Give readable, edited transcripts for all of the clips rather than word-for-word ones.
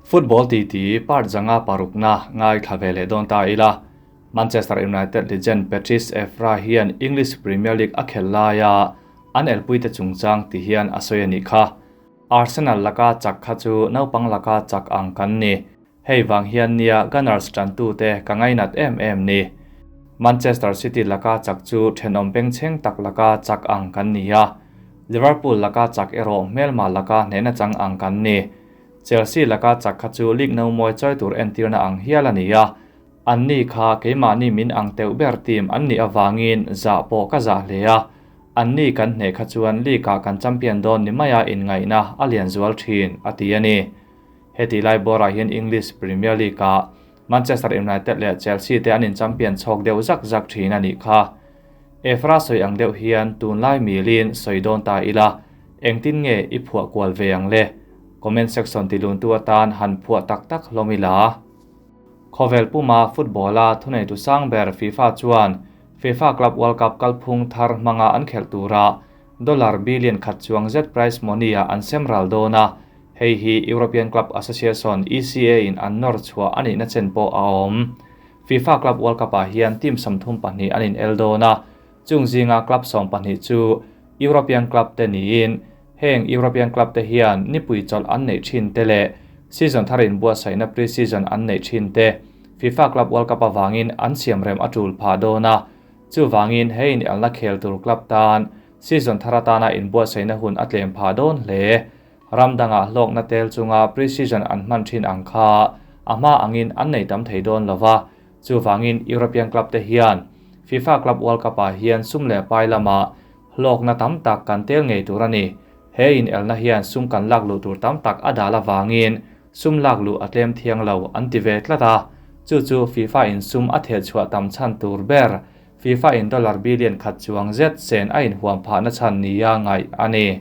Football titi part 5 parukna ngaithla ve leh dawn ta ila. Manchester United legend Patrice Evra hian English Premier League a khel laia an elpuite chungchang ti hian a sawi a nih kha. Arsenal laka chak kha chu naupang laka chak ang kan ni. Hei vang hian nia Gunners tantute ka ngainat em em ni. Manchester City laka chak chu thenawm bengchheng tak laka chak ang kan ni a. Liverpool laka chak erawh hmelma laka hnehna chang ang kan ni. Chelsea laka chak kha chu league no mawi chawi tur entirna ang hial a ni a. An ni kha keimahni min ang teuh ber team an nih avangin zah pawh ka zah hle a. An ni kan hneh kha chuan league ah kan champion dawn ni maia inngaihna a lian zual thin, a ti a ni. Heti lai bawrah hian English Premier League ah Manchester United leh Chelsea te an in champion chhawk deuh zak zak thin a nih kha. Evra sawi ang deuh hian tunlai milin sawi dawn ta ila, engtin nge i phuah kual ve ang le? Comment section tiluntu atan han phuah tak tak hlawm ila. Khawvel puma football-a thuneitu sang ber FIFA chuan FIFA Club World Cup kalphung thar hmanga an khelh tura dollar billion khat chuang zet prize money-ah an sem ral dawn a, hei hi European Club Association, ECA, in an nawr chhuah a nihna chen pawh a awm. FIFA Club World Cup-ah hian team 32 an inel dawn a, chung zinga club 12 chu European club te niin heng European club te hian nipui chawlh an neih thin te leh season thar inbuatsaihna pre-season an neih thin te FIFA Club World Cup avangin an siamrem a tul phah dawn a, chuvangin he inelna khel tur club tan season thar atana inbuatsaihna hun a tlem phah dawn hle. Ram dangah hlawkna tel chunga pre-season an hman thin ang kha a hma angin an nei tam thei dawn lova, chuvangin European club te hian FIFA Club World Cup-ah hian sum leh pai lamah hlawkna tam tak kan tel ngei tur a ni. He inelna hian sum kan lak luh tur tam tak a dal avangin sum lak luh a tlem thiang lo an ti ve tlat a, chu chu FIFA in sum a theh chhuah tam chhan tur ber FIFA in dollar billion khat chuang zet sen a inhuam phahna chhan nia ngaih a ni.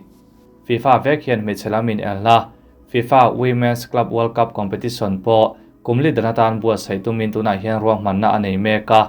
FIFA vek hian hmeichhe lam inelna FIFA Women's Club World Cup competition pawh kum li dan atan buatsaih tumin tunah hian ruahmanna a nei mek a,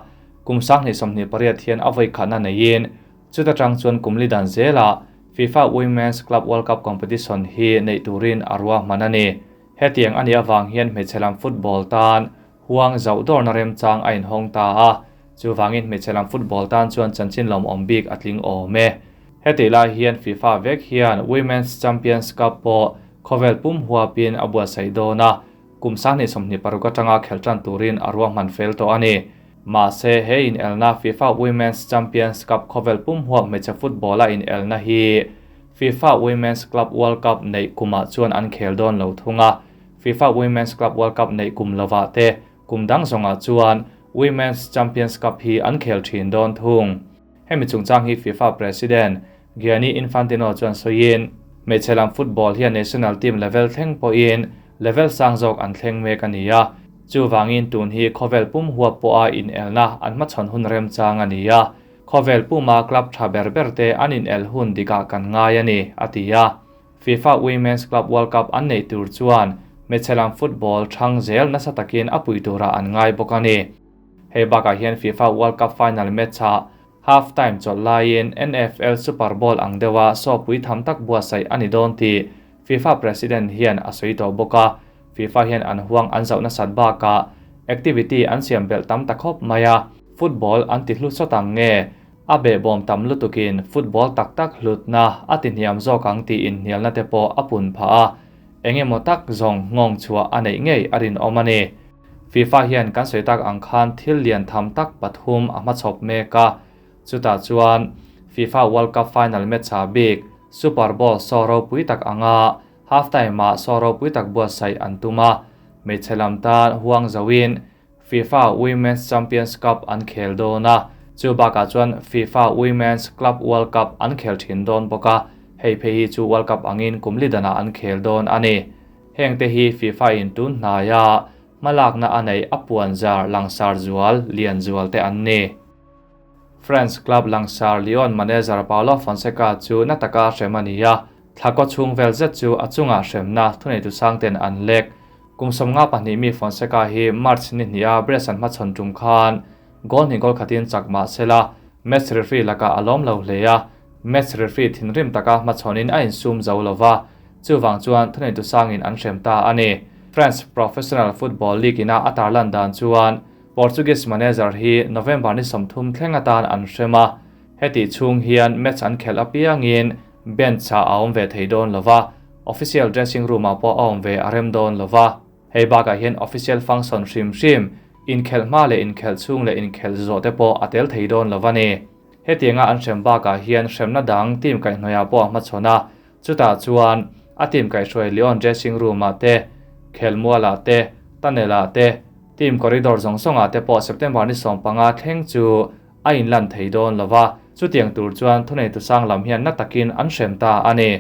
kum 2028 hian a vawi khatna neiin chuta tang chuan kum li dan zelah FIFA Women's Club World Cup competition hi neih turin a ruahman a ni. Hetiang a nih avang hian hmeichhe lam football tan huang zauh dawrna remchang a inhawng ta a, chuvangin hmeichhe lam football tan chuan chanchin lawmawm bik a tling awm e. Heti lai hian FIFA vek hian Women's Champions Cup pawh khawvel pum huapin a buatsaih dawn a, kum 2026 atanga khelh tan turin a ruahman fel tawh a ni. Mahse he inelna FIFA Women's Champions Cup khawvel pum huap hmeichhe football a inelna hi FIFA Women's Club World Cup neih kumah chuan an khel dawn lo thung a, FIFA Women's Club World Cup neih kum lovah te kum dang zawngah chuan Women's Champions Cup hi an khel thin dawn thung. Hemi chungchang hi FIFA President Gianni Infantino chuan sawiin hmeichhe lam football hian national team level thleng pawhin level sang zawk an thleng mek a ni a, chuvangin tun hi khawvel pum huap pawha inelna an hmachhawn hun remchang a ni a, khawvel puma club tha ber ber te an inel hun dikah kan ngai a ni, a ti a. FIFA Women's Club World Cup an neih tur chuan hmeichhe lam football thang zel nasa takin a pui turah an ngai bawk a ni. Hei bakah hian FIFA World Cup final match-ah half time chawlh laiin NFL Super Bowl ang deuha sawpui tham tak buatsaih a ni dawn tih FIFA President hian a sawi tawh bawk a, FIFA hian an huang an zauh nasat bakah activity an siam belh tam ta khawp mai a, football an ti hlu sawt ang nge a behbawm tam lutukin football tak tak hlutna a ti hniam zawk ang tih inhnialna te pawh a pun phah a, eng emaw tak zawng nghawng chhuah a neih ngei a rinawm a ni. FIFA hian kan sawi tak ang khan thil lian tham tak pathum a hmachhawp mek a, chutah chuan FIFA World Cup final match-ah bik Super Bowl saw ropui tak anga half time-ah saw ropui tak buatsaih an tum a, hmeichhe lam tan huang zoin FIFA Women's Champions Cup an khel dawn a, chu bakah chuan FIFA Women's Club World Cup an khel thin dawn bawk a, hei phei hi chu World Cup angin kum li danah an khel dawn a ni. Heng te hi FIFA in tun hnaia hmalakna a neih a puan zar langsar zual lian zual te an ni. France club langsar Lyon manager Paulo Fonseca chu na taka hrem a ni a, thlakaw chhung vel zet chu a chungah hremna thuneitu sang ten an lek. Kum 52 mi Fonseca hi March ni hnih a Brest an hmachhawn tum khan goal hnih goal khatin chak mah sela match referee lakah a lawm lo hle a, match referee thinrim taka hmachhawnin a insum zo lova, chuvang chuan thuneitu sangin an hrem ta a ni. France Professional Football League ina a tarlan dan chuan Portuguese manager hi November ni 30 thleng atan an hrem a, heti chhung hian match an khelh apiangin bench ah a awm ve thei dawn lova, official dressing room ah pawh a awm ve a rem dawn lova. Hei bakah hian official function hrim hrim, inkhelh hma leh inkhelh chhung leh inkhelh zawh te pawh a tel thei dawn lova ni. Hetianga an hrem bakah hian hremna dang team kaihhnawih ah pawh a hmachhawn a, Chutah chuan a team kaihhruai Lyon dressing room ah te, khelmual ah te, tunnel ah te, team corridor zawng zawng ah te pawh September ni 15 thleng chu a inlan thei dawn lo va, chutiang tur chuan thuneitu sang lam hian na takin an hrem ta a ni.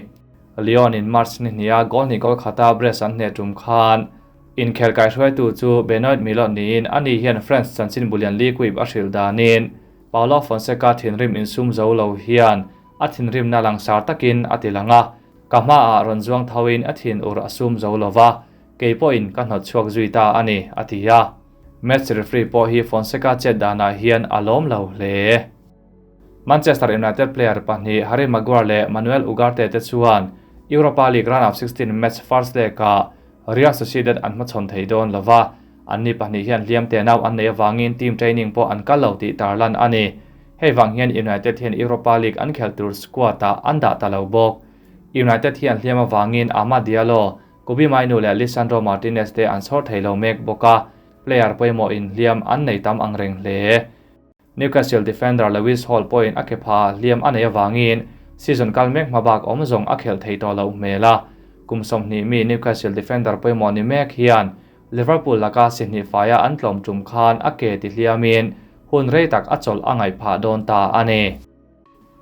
Lyon in March ni hniha goal hnih goal khata Brest an hneh tum khan inkhel kaihhruaitu chu Benoit Milot niin ani hian France chanchin bulian L'Equipe a hrilh danin Paulo Fonseca thinrim insum zo lo hian A thinrimna langsar takin a ti lang a, ka hmaah rawn zuang thoin a thin ur a sum zo lo va, kei pawhin ka hnawt chhuak zui ta a ni, a ti a. Match referee pawh hi Fonseca chet danah hian a lawm lo hle. Manchester United player pahnih Harry Maguire leh Manuel Ugarte te chuan Europa League round of 16 match first leg-ah Real Sociedad an hmachhawn thei dawn lo va, anni pahnih hian hliam tenau an neih avangin team training pawh an kal lo tih tarlan a ni. Hei vang hian United hian Europa League an khelh tur squad-ah an dah ta lo bawk. United hian hliam avangin Amad Diallo, Kobbie Mainoo leh Lisandro Martinez te an chhawr thei lo mek bawk a, player pawimawhin hliam an nei tam ang reng hle. Newcastle defender Lewis Hall pawhin a ke pha hliam a neih avangin season kal mek hma bak awm zawng a khelh thei tawh loh hmel a. Kum 20 mi Newcastle defender pawimawh ni mek hian Liverpool laka si hnih faia an tlawm tum khan a ke ti hliamin hun rei tak a chawlh a ngaih phah dawn ta a ni.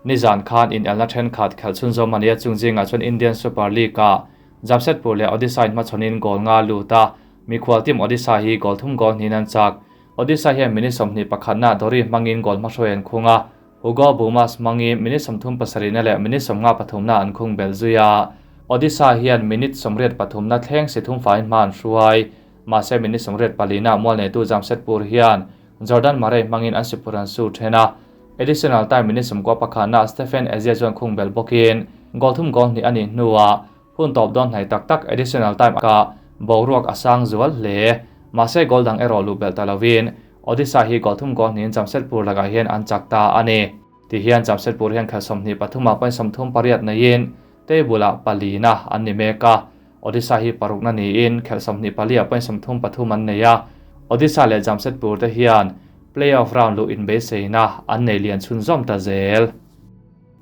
Nizan khan inelna thenkhat khelh chhunzawm a nia chung zingah chuan Indian Super League-ah Jamshedpur leh Odisha inhmachhawnin goal nga lut a, mikhual team Odisha hi goal thum goal hnihin an chak. Odisha hian minute 21 na Dori hmangin goal hmahruai an khung a, Hugo Boumous hmangin minute 37 na leh minute 53 na an khung belh zui a. Odisha hian minute 83 na thleng si thum faiin hma an hruai. Mahse minute 84 na mual neitu Jamshedpur hian Jordan Murray hmangin an sipur an su then a. Additional time minute 91 na Stephen Eze chuan khung belh bawkin goal thum goal hnih a nih hnuah hun tawp dawn hnai tak tak additional time ah boruak a sang zual hle. Mahse goal dang erawh luh belh ta lovin Odisha hi goal thum goal hnihin Jamshedpur lakah hian an chak ta a ni. Tihian Jamshedpur hian khelh 23 ah point 38 neiin table ah palina an ni mek a. Odisha hi parukna niin khelh 24 ah point 33 an nei a. Odisha leh Jamshedpur te hian playoff round luh inbeiseina an nei lian chhunzawm ta zel.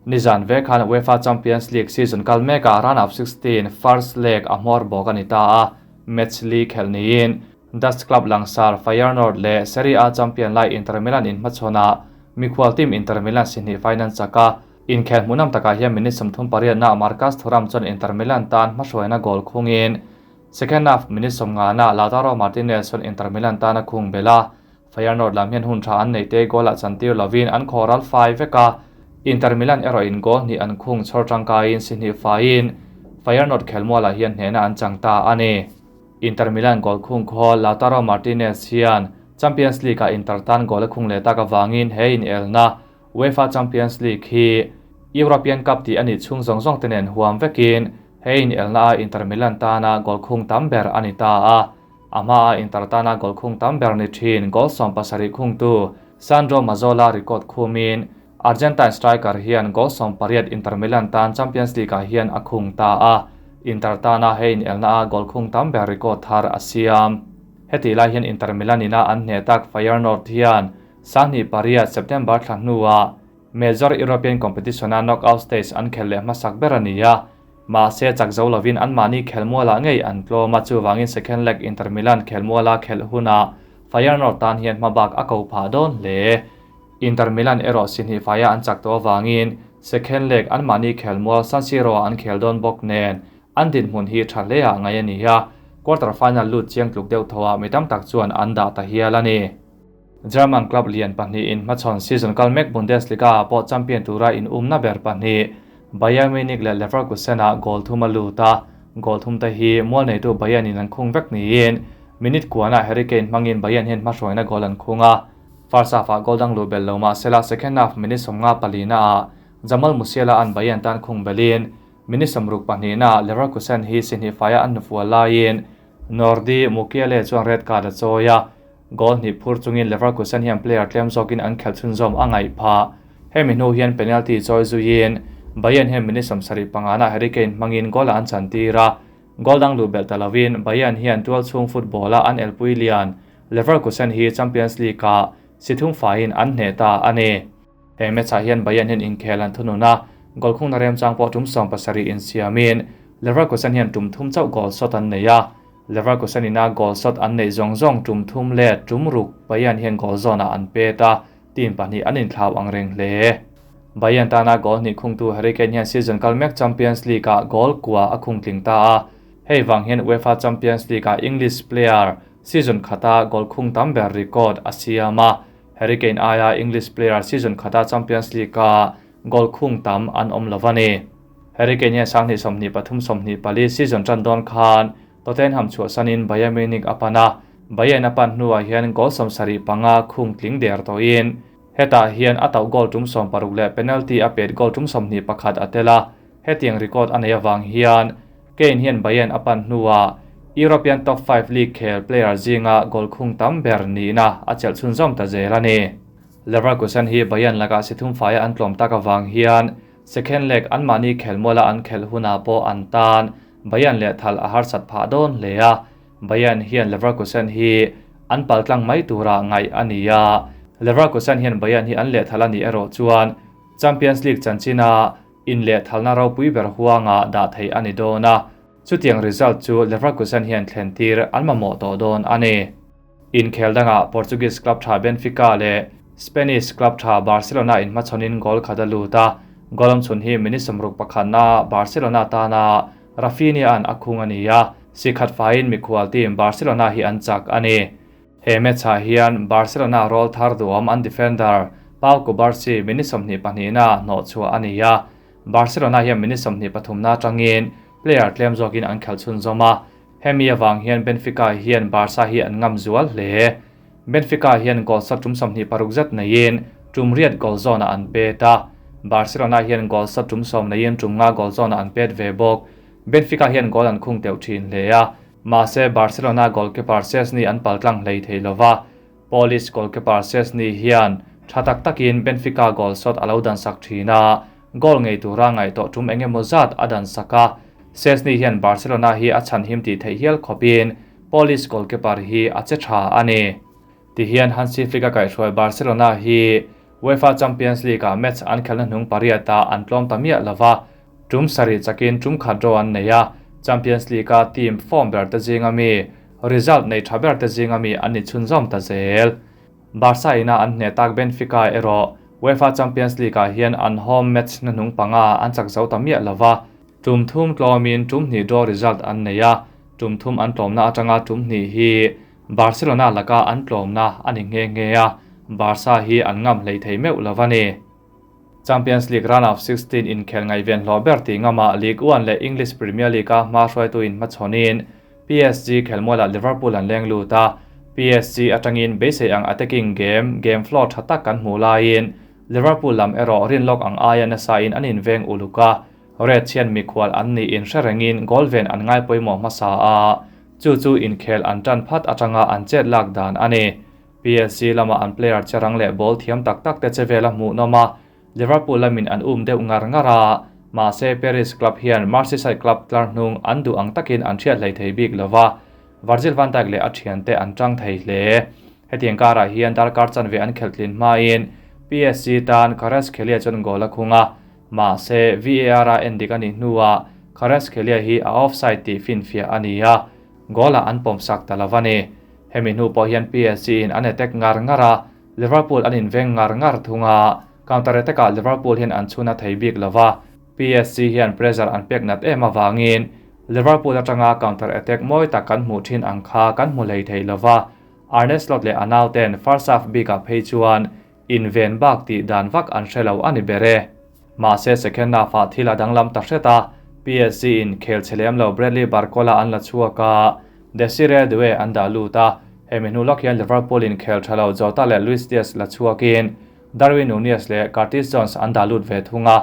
Nizan ve khan UEFA Champions League season kal mekah round of 16 first leg a hmawr bawk a ni ta a, match li khelh niin Dutch club langsar Feyenoord leh Serie A champion lai Inter Milan inhmachhawnah mikhual team Inter Milan si hnih fain an chak a. Inkhel hmuhnawm takah hian minute 38 na Marcus Thuram chuan Inter Milan tan hmahruaina goal khungin second half minute 50 na Lautaro Martinez chuan Inter Milan tan a khung belh a. Feyenoord lam hian hun tha an neih te goal ah chantir lovin an khawral fai vek a. Inter Milan erawhin goal hnih an khung chhawr tangkaiin si hnih faiin Feyenoord khelmualah hian hnehna an chang ta a ni. Inter Milan goal khung khaw Lautaro Martinez hian Champions League ah Inter tan goal a khung leh tak avangin he inelna UEFA Champions League hi European Cup tih a nih chhung zawng zawng te nen huam vekin he inelna a Inter Milan tana goal khung tam ber a ni ta a. A hmaa Inter tana goal khung tam ber ni thin goal 17 khungtu Sandro Mazzola record khumin Argentine striker hian goal 18 Inter Milan tan Champions League ah hian a khung ta a. Inter tana he inelna a goal khung tam ber record thar a siam. Heti lai hian Inter Milan ina an hne tak Feyenoord hian sangni pariat September thla hnuah Major European competition a knockout stage an khel leh hmasak ber a ni a. Mahse chak zo lovin an mahni khelmualah ngei an tlawm a, chuwangin second leg Inter Milan khelmuala khelh huna Feyenoord tan hian hmabak a ko phah dawn hle. Inter Milan erawh si hnih faia an chak tawh avangin second leg an mahni khelmual San Siro ah an khel dawn bawk nen an dinhmun hi tha hle ah ngai a ni a, quarter final lut chiang tluk deuh tho ah mi tam tak chuan an dah ta hial a ni. German club lian pahnih in hmachhawn season kal mek Bundesliga ah pawh champion tura in umna ber pahnih Bayern Munich leh Leverkusen ah goal thum a lut a, goal thum te hi mual neitu Bayern in an khung vek niin minute kuanah Harry Kane hmangin Bayern hian hmahruaina goal an khung a. First half ah goal dang luh belh lo mahsela second half minute 54 na ah Jamal Musiala an Bayern tan khung belin minute 62 na ah Leverkusen hi si hnih faia an nufual laiin Nordi Mukiele chuan red card a chawi a, goal hnih phur chungin Leverkusen hian player tlem zawkin an khelh chhunzawm a ngaih phah. Hemi hnu hian penalty chawi zuiin Bayern hian minute 75 na Harry Kane hmangin goal ah an chantir a, goal dang luh belh ta lovin Bayern hian tualchhung football a an elpui lian Leverkusen hi Champions League ah si thum faiin an hneh ta a ni. He match ah hian Bayern hian inkhel an thunun a, goal khungna remchang pawh tum 70 insiamin Leverkusen hian tum thum chauh goal shot an nei a, Leverkusen ina goal shot an neih zawng zawng tum thum leh tum ruk Bayern hian goal zawn ah an pet a, team pahnih an inthlau ang reng hle. Bayern tana goal hnih khungtu Harry Kane hian season kal mek Champions League ah goal kua a khung tling ta a, hei vang hian UEFA Champions League ah English player season khata goal khung tam ber record a siam a, Harry Kane aia English player season khata Champions League ah goal khung tam an awm lo a ni. Harry Kane hian 2023-24 season tan dawn khan Tottenham chhuahsanin Bayern Munich a pan a, Bayern a pan hnuah hian goal 75 khung tling der tawhin hetah hian a tauh goal tum 60 leh penalty a pet goal tum 21 a tel a, hetiang record a nei awang hian Kane hian Bayern a pan hnuah European Top 5 League khel player zinga goal khung tam ber nihna a chelh chhunzawm ta zel a ni. Leverkusen hi Bayern laka si thum faia an tlawm tak awang hian second leg an mahni khelmuala an khelh hunah pawh an tan Bayern leh thal a harsat phah dawn hle a, Bayern hian Leverkusen hi an paltlang mai tura ngaih a ni a, Leverkusen hian Bayern hi an leh thal a nih erawh chuan Champions League chanchina in leh thalna ropui ber huanga dah thei a ni dawn a, chutiang result chu Leverkusen hian thlen tir an mamawh tawh dawn a ni. Inkhel dangah Portuguese club tha Benfica leh Spanish club tha Barcelona in hmachhawnin goal khat a lut a, goal awm chhun hi minute 61 na Barcelona tana Rafinha an a khung a ni a, si khat faiin mikhual team Barcelona hi an chak a ni. He match ah hian Barcelona roll thar duam an defender Pau Cubarsí minute 22 na hnawh chhuah a ni a, Barcelona hian minute 23 na tangin player tlem zawkin an khelh chhunzawm a, hemi awang hian Benfica hian Barca hi an ngam zual hle. Benfica hian goal shot tum 26 zet neiin tum riat goal zone ah an pet a, Barcelona hian goal shot tum 10 neiin tum nga goal zone ah an pet ve bawk. Benfica hian goal an khung teuh thin hle a, mahse Barcelona goalkeeper Szczesny an paltlang hlei thei lova, Polish goalkeeper Szczesny hian tha tak takin Benfica goal shot a lo dan sak thin a, goal ngei tura ngaih tawh tum engemaw zat a dan sak a, Szczesny hian Barcelona hi a chhan him ti theih hial khawpin Polish goalkeeper hi a che tha a ni. Ti hian Hansi Flick a kaihhruai Barcelona hi UEFA Champions League ah match an khelna hnung pariat ah an tlawm ta miah lova, tum sarih chakin tum khat draw an nei a, Champions League a team form ber te zinga mi result nei tha ber te zinga mi an ni chhunzawm ta zel. Barca ina an hne tak Benfica erawh UEFA Champions League ah hian an home match na hnung panga an chak zo ta miah lova, tum thum tlawmin tum hnih draw result an nei a, tum thum an tlawmna atanga tum hnih hi Barcelona laka an tlawmna a ni nghe nghe a, Barca hi an ngam hlei thei meuh lova ni. Champions League round of 16 inkhel ngaihven hlawh ber ti ngama League 1 leh English Premier League a hma hruaitu in hmachhawnin PSG khelmualah Liverpool an leng lut a, PSG atangin beisei ang attacking game game flow tha tak kan hmuh laiin Liverpool lam erawh rinlawk ang aia nasa in an inveng uluk a, Reds hian mikhual an ni in hre rengin goal ven an ngai pawimawh hmasa a, chu chu inkhel an tan phat atanga an chet lak dan a ni. PSG lama an player cherang leh ball thiam tak tak te chevela hmuh nawm a, Liverpool lamin an um deuh ngar ngar a, mahse Paris club hian Merseyside club tlar hnung an duh ang takin an hriat hlei thei bik lova, Virgil van Dijk leh a thian te an tang thei hle. Hetiang karah hian darkar chanve an khelh tlin hmain PSG tan Kvaratskhelia chuan goal a khung a, mahse VAR a endik a nih hnuah Kvaratskhelia hi a offside tih finfiah a ni a, goal ah an pawm sak ta lova ni. Hemi hnu pawh hian PSG in an attack ngar ngar a, Liverpool an inveng ngar ngar thung a, counter attack ah Liverpool hian an chhuna thei bik lova, PSG hian pressure an pek nat em awangin Liverpool atanga counter attack mawi tak kan hmuh thin ang kha kan hmu hlei thei lova, Arne Slot leh anau ten first half bik ah phei chuan inven bak tih dan vak an hrelo a ni bere. Mahse second half ah thil a danglam ta hret a, PSG in khel chelem lo Bradley Barcola an la chhuak a, Desire Doue an dah lut a, hemi hnu lawk hian Liverpool in khel tha lo Jota leh Luis Diaz la chhuakin Darwin Nunez leh Curtis Jones an dah lut ve thung a,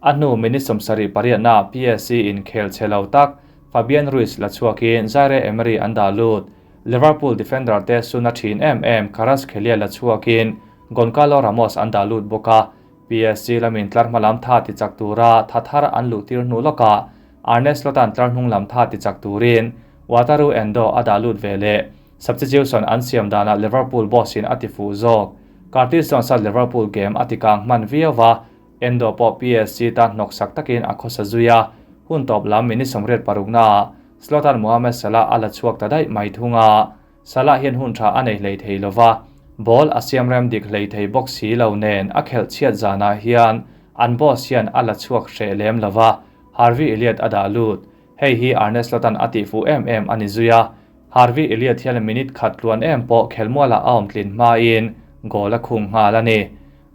a hnu minute 78 na PSG in khel chhe lo tak Fabian Ruiz la chhuakin Zaire Emery an dah lut. Liverpool defender te suna thin em em Kvaratskhelia la chhuakin Goncalo Ramos an dah lut bawk a. PSG lamin tlar hma lam tha ti chak tura tha thar an luh tir hnu lawkah Arne Slot-a'n tlar hnung lam tha ti chak turin Wataru Endo a dah lut ve leh. Substitution an siam danah Liverpool boss in a ti fuh zawk. Curtis Jones-a Liverpool game a ti kang hman viau va, Endo pawh PSG tan hnawksak takin a khawsa zui a, hun tawp lam minute 86 naah Slot-a'n Mohamed Salah a la chhuak ta daih mai thung a. Salah hian hun tha a nei hlei thei lova, ball a siam rem dik hlei thei bawk si lo nen a khelh chhiat zanah hian an boss hian a la chhuak hreh lem lova, Harvey Elliott a dah lut. Hei hi Arne Slot-a'n a tih fuh em em a ni zui a. Harvey Elliott hian minute khat tluan em pawh khelmuala a awm tlin hmain goal a khung nghal a ni.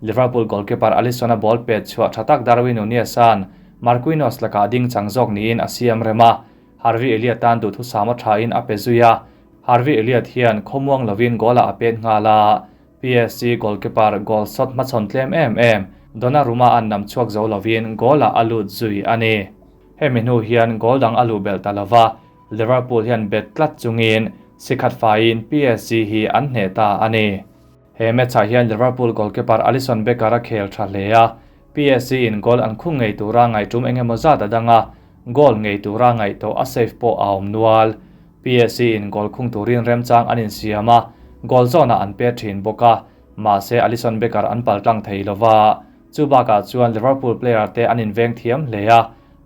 Liverpool goalkeeper Alisson-a ball pet chhuah tha tak Darwin Nunez-a'n Marquinhos lakah ding chang zawk niin a siam rem a. Harvey Elliott tan duhthusam a thain a pe zui a. Harvey Elliott hian khawmuang lovin goal-ah a pet nghal a. PSG goalkeeper goal shot hmachhawn tlem em em Donnarumma an nam chhuak zo lovin goal-ah a lut zui a ni. Hemi hnu hian goal dang a luh belh ta lova, Liverpool hian bet tlat chungin sikhat faiin PSG hi an hneh ta a ni. He match-ah hian Liverpool goalkeeper Alisson Becker a khel tha hle a. PSG in goal an khung ngei tura ngaih tum engemaw zat a dang a, goal ngei tura ngaih tawh a save pawh a awm nual. PSG in goal khung turin remchang an insiam a, goal zawnah an pet thin bawk a, mahse Alisson Becker an paltlang thei lova. Chu bakah chuan Liverpool player te an inveng thiam hle a,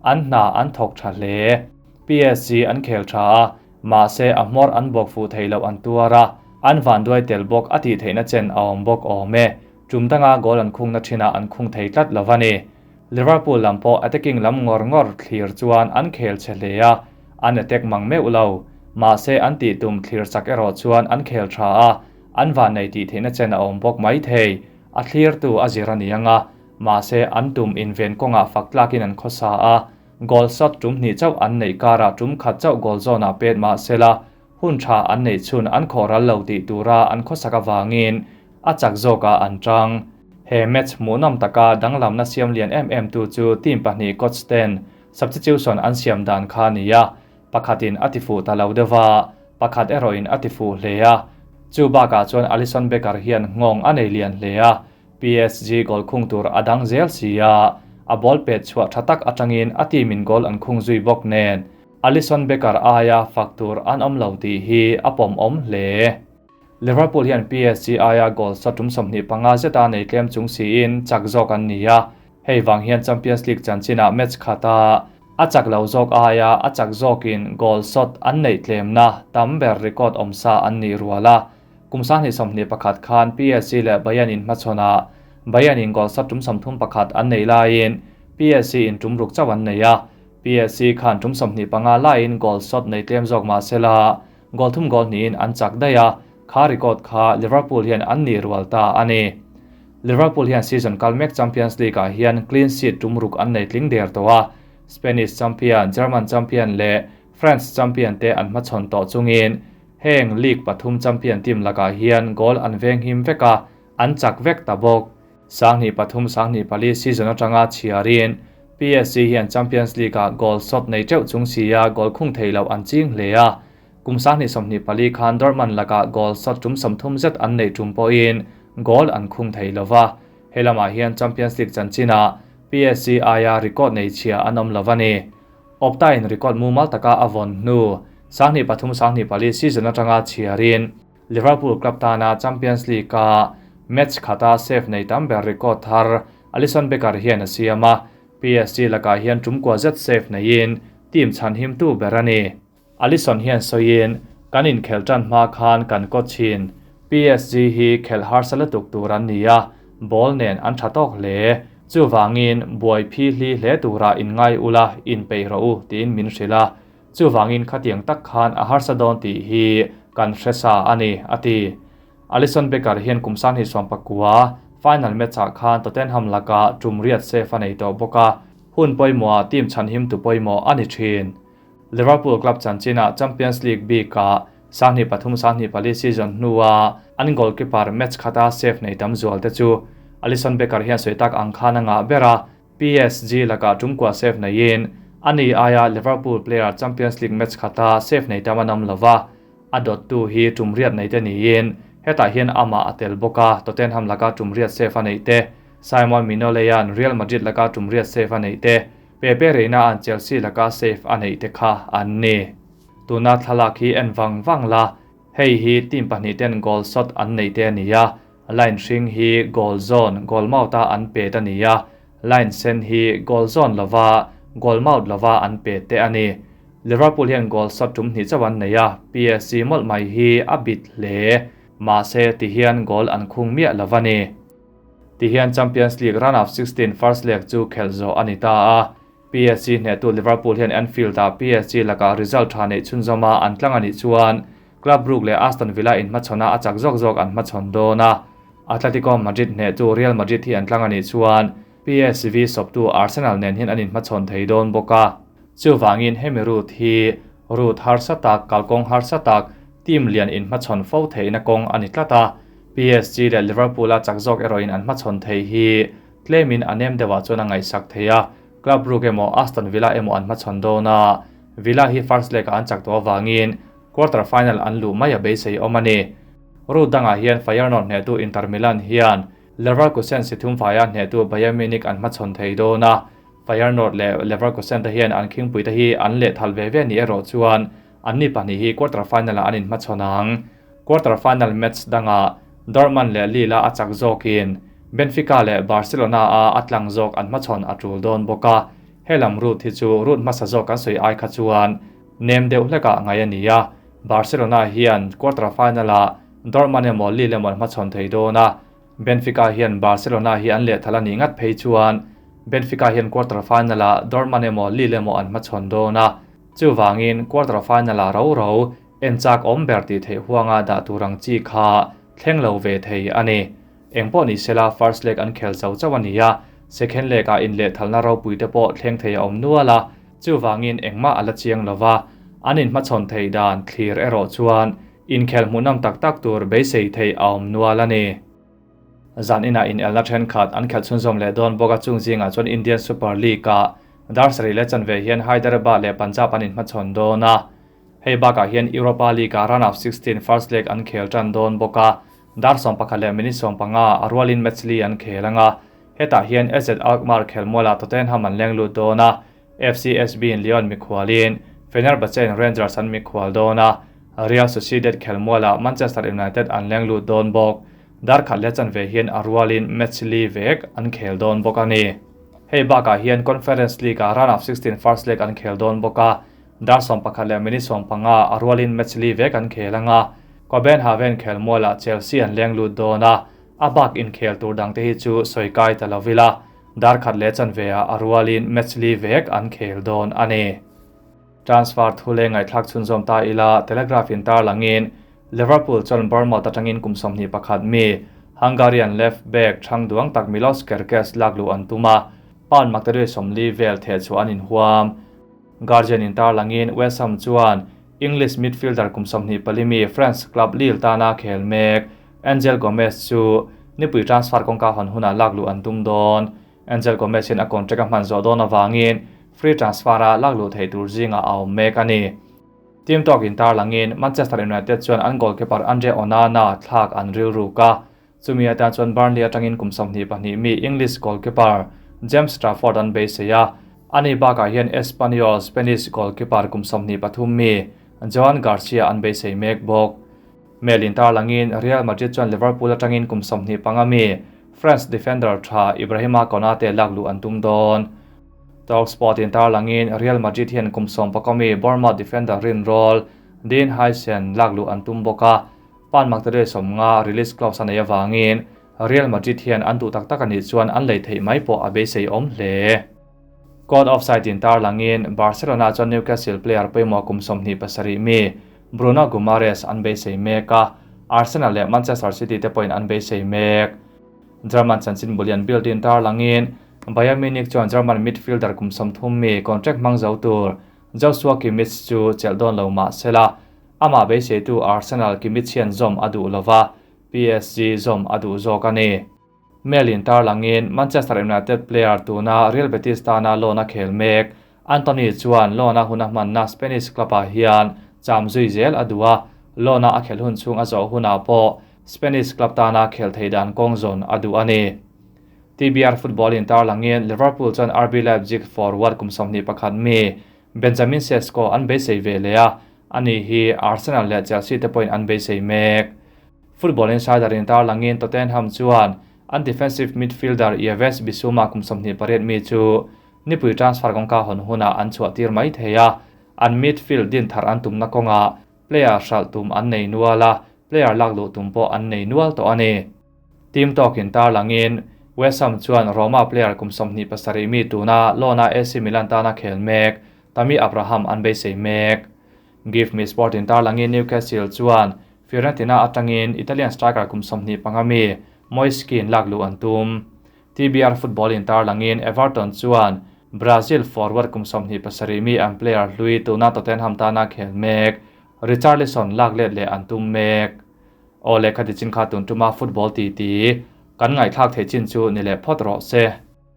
an hna an thawk tha hle. PSG an khel tha a, mahse a hmawr an bawk fuh thei lo an tuar a, an vanduai tel bawk a tih theihna chen a awm bawk awm e. Tum danga goal an khungna thinah an khung thei tlat lo a ni. Liverpool lam pawh attacking lam ngawr ngawr thlir chuan an khel che hle a, an attack mang meuh lo. Mahse an tih tum thlir chak erawh chuan an khel tha a, an van nei tih theihna chen a awm bawk mai thei. A thlir tu a zir a ni anga, mahse an tum inven kawngah fak tlakin an khawsa a, goal shot tum hnih chauh an neih karah tum khat chauh goal zawnah pet mahsela hun tha an neih chhun an khawh ral lo tih tura an khawsak awangin a chak zawkah an tang. He match hmuhnawm taka danglamna siam lian em em tu chu team pahnih coach ten substitution an siam dan kha ni a, pakhatin a ti fuh ta lo deuha, pakhat erawhin a ti fuh hle a. Chu bakah chuan Alisson Becker hian nghawng a nei lian hle a, PSG goal khung tur a dang zel si a, a ball pet chhuah tha tak atangin a team in goal an khung zui bawk nen. Alisson Becker aia fak tur an awm lo tih hi a pawm awm hle. Liverpool hian PSG aia goal shot tum 25 zeta nei tlem chung siin chak zawk an ni a. Hei wang hian Champions League chanchinah match khata a chak lo zawk aia a chak zawkin goal shot an neih tlemna tam ber record awm sa an ni ruala. Kum 2021 khan PSG leh Bayern in hmachhawnah Bayern in goal shot tum 31 an nei laiin PSG in tum ruk chauh an nei a. PSG khan tum 25 laiin goal shot nei tlem zawk mahsela goal thum goal niin an chak daih a, kha record kha Liverpool hian an ni rual ta a ni. Liverpool hian season kal mek Champions League ah hian clean sheet tum ruk an nei tling der tawh a. Spanish champion, German champion leh French champion te an hmachhawn tawh chungin heng league pathum champion team lakah hian goal an veng him vek a, an chak vek ta bawk. 2023-24 season atanga chhiarin PSG hian Champions League ah goal shot nei teuh chung sia goal khung thei lo an ching hle a. Kum 2024 khan Dortmund lakah goal shot tum 30 zet an nei tum pawhin goal an khung thei lova. Helamah hian Champions League chanchinah PSG aia record nei chhia an awm lo a ni. Opta in record mumal taka a vawn hnu 2023-24 season atanga chhiarin Liverpool club tana Champions League a match khata save nei tam ber record thar Alisson Becker hian a siam a. PSG lakah hian tum kua zet save neiin team chhan him tu ber a ni. Alisson hian sawiin kan inkhel tan hma khan kan coachin PSG hi khel harsa lutuk tur an ni a, ball nen an tha tawk hle. Chu wangin buai phi hli hle tura in ngai ula in peih ro u tiin min hrila. Chu wangin khatiang tak khan a harsa dawn tih hi kan hresa a ni a ti. Alisson Becker hian kum 2019 final match-ah khan Tottenham laka tum riat save a nei tawh bawk a, hun pawimawh team chhan him tu pawimawh a ni thin. Liverpool club chanchinah Champions League bikah 2023-24 season hnuah an goalkeeper match khata save nei tam zual te chu Alisson Becker hian sawi tak ang khan anga bera PSG laka tum kwa save neiin Ani aia Liverpool player Champions League match khata save nei tam an awm lova, a dawttu hi tum riat nei te niin hetah hian amah a tel bawk a, Tottenham laka tum riat save a neih te, Simon Mignolet-a'n Real Madrid laka tum riat save a neih te, Pepe Reina-a'n Chelsea laka save a neih te kha an ni. Tuna thlalak hi en vang vang la, hei hi team pahnih ten goal shot an neih te a ni a, line hring hi goal zawn, goal mouth-a an pet a ni a, line sen hi goal zawn lova, goal mouth lova an pet te a ni. Liverpool hian goal shot tum hnih chauh an nei a, PSG mawlh mai hi a bit hle. Mahse, tihian goal an khung miah lo va ni. Tihian Champions League round of 16 first leg chu khelh zawh a ni ta a. PSG hnehtu Liverpool hian Anfield-ah PSG lakah result tha neih chhunzawma an tlang a nih chuan Club Brugge leh Aston Villa inhmachhawnah a chak zawk zawk an hmachhawn dawn a. Atletico Madrid hnehtu Real Madrid hi an tlang a nih chuan PSV sawptu Arsenal nen hian an inhmachhawn thei dawn bawk a. Chuvangin hemi route hi route harsa tak, kalkawng harsa tak, team lian inhmachhawn fo theihna kawng a ni tlat a. PSG leh Liverpool-a chak zawk erawhin an hmachhawn thei hi Tlemin a nem deuhah chuan a ngaihsak thei a, Club Brugge emaw Aston Villa emaw an hmachhawn dawn a, Villa hi first leg-ah an chak tawh avangin quarter final an luh mai a beisei awm a ni. Route dangah hian Feyenoord hnehtu Inter Milan hian Leverkusen si thum faia hnehtu Bayern Munich an hmachhawn thei dawn a, Feyenoord leh Leverkusen te hian an khingpuite hi an lehthal ve ve ni erawh chuan anni pahnih hi quarter final-ah an inhmachhawn ang. Quarter final match dangah Dortmund leh Lille-a a chak zawkin Benfica leh Barcelona-a a tlang zawk an hmachhawn a tul dawn bawk a, helam route hi chu route hmasa zawk kan sawi ai kha chuan nem deuh hlekah ngaih a ni a, Barcelona hian quarter final-ah Dortmund emaw Lille emaw an hmachhawn thei dawn a, Benfica hian Barcelona hi an lehthal a nih ngat phei chuan Benfica hian quarter final-ah Dortmund emaw Lille emaw an hmachhawn dawn a, chuvangin quarter final-ah ro ro En chak awm ber tih theih huanga dah tur ang chi kha thleng lo ve thei a ni. Eng pawh ni sela first leg an khel chau chauh a ni a, second leg ah inlehthalna ropui te pawh thleng thei a awm nual a, chuvangin engmah a la chiang lo va, an inhmachhawn theih dan thlir erawh chuan inkhel hmuhnawm tak tak tur beisei theih a awm nual a ni. Zan inah inelna thenkhat an khelh chhunzawm leh dawn bawk a, chung zingah chuan Indian Super League ah dar sarih leh chanve hian Hyderabad leh Punjab an inhmachhawn dawn a. Hei bakah hian Europa League-ah round of 16 first leg an khel tan dawn bawk a, dar 11 leh minute 15 a rualin match li an khel ang a. Hetah hian AZ Alkmaar khelmualah Tottenham an leng lut dawn a, FCSB in Lyon mikhualin Fenerbahce in Rangers an mikhual dawn a, Real Sociedad khelmualah Manchester United an leng lut dawn bawk. Dar khat leh chanve hian a rualin match li vek an khel dawn bawk a ni. Hei bakah hian Conference League-ah round of 16 first leg an khel dawn bawk a, Dar 11 leh minute 15 a rualin match li vek an khel ang a, Copenhagen khelmualah Chelsea an leng lut dawn a, a bak inkhel tur dangte hi chu sawi kai ta lo ila, dar khat leh chanve ah a rualin match li vek an khel dawn a ni. Transfer thu leh ngaihthlak chhunzawm ta ila, Telegraph in tarlangin Liverpool chuan Bournemouth atangin kum 21 mi Hungarian left back thang duang tak Milos Kerkez lak luh an tum a, pound maktarui 40 vel theh chhuah an inhuam. Guardian in tarlangin West Ham chuan English midfielder kum 24 mi France club Lille tana khel mek Angel Gomes chu nipui transfer kawngka hawn hunah lak luh an tum dawn. Angel Gomes hian a contract a hman zawh dawn avangin free transfer a lak luh theih tur zingah a awm mek a ni. Team talk in tarlangin Manchester United chuan an goalkeeper Andre Onana thlak an rilruk a, chumi atan chuan Burnley atangin kum 22 mi English goalkeeper James Trafford an beisei a, ani bakah hian Espanyol Spanish goalkeeper kum 23 mi Joan Garcia an beisei mek bawk. Mail in tarlangin Real Madrid chuan Liverpool atangin kum 25 mi France defender tha Ibrahima Konate lak luh an tum dawn. Talksport in tarlangin Real Madrid hian kum 11 mi Bournemouth defender rinrawl Dean Huijsen lak luh an tum bawk a, Pan maktarui 50 release clause a nei avangin Real Madrid hian an duh tak tak a nih chuan an lei theih mai pawh a beisei awm hle. Caught offside in tarlangin Barcelona chuan Newcastle player pawimawh kum 27 mi Bruno Guimaraes an beisei mek a, Arsenal leh Manchester City te pawhin an beisei mek. German chanchin bulian Bild in tarlangin Bayern Munich chuan German midfielder kum 30 mi contract hmang zo tur Joshua Kimmich chu chelh dawn lo mah sela, amah beiseitu Arsenal Kimmich hian zawm a duh lova, PSG zawm a duh zawk a ni. Mail in tarlangin Manchester United player tuna Real Betis tana loan a khel mek Antony chuan loan-a hun a hmanna Spanish club-ah hian cham zui zel a duh a, loan-a a khelh hun chhung a zawh hunah pawh Spanish club tana khelh theih dan kawng zawn a duh a ni. TBR Football in tarlangin Liverpool chuan RB Leipzig forward kum 21 mi Benjamin Sesko an beisei ve leh a, ani hi Arsenal leh Chelsea te pawhin an beisei mek. Football Insider in tarlangin Tottenham chuan an defensive midfielder Yves Bissouma kum 28 mi chu nipui transfer kawngka hawn hunah an chhuah tir mai thei a, an midfield din thar an tumna kawngah player hralh tum an nei nual a, player lak luh tum pawh an nei nual tawh a ni. Team tawkin tarlangin West Ham chuan Roma player kum 27 mi tuna loan-a AC Milan tana khel mek Tammy Abraham an beisei mek. Give Me Sport in tarlangin Newcastle chuan Fiorentina atangin Italian striker kum 25 mi Moise Kean lak luh an tum. TBR Football in tarlangin Everton chuan Brazil forward kum 27 mi an player hlui tuna Tottenham tana khel mek Richarlison lak let leh an tum mek. Aw le khati chin kha tun tuma football ti ti kan ngai thlak thei chin chu ni le phawt rawh se.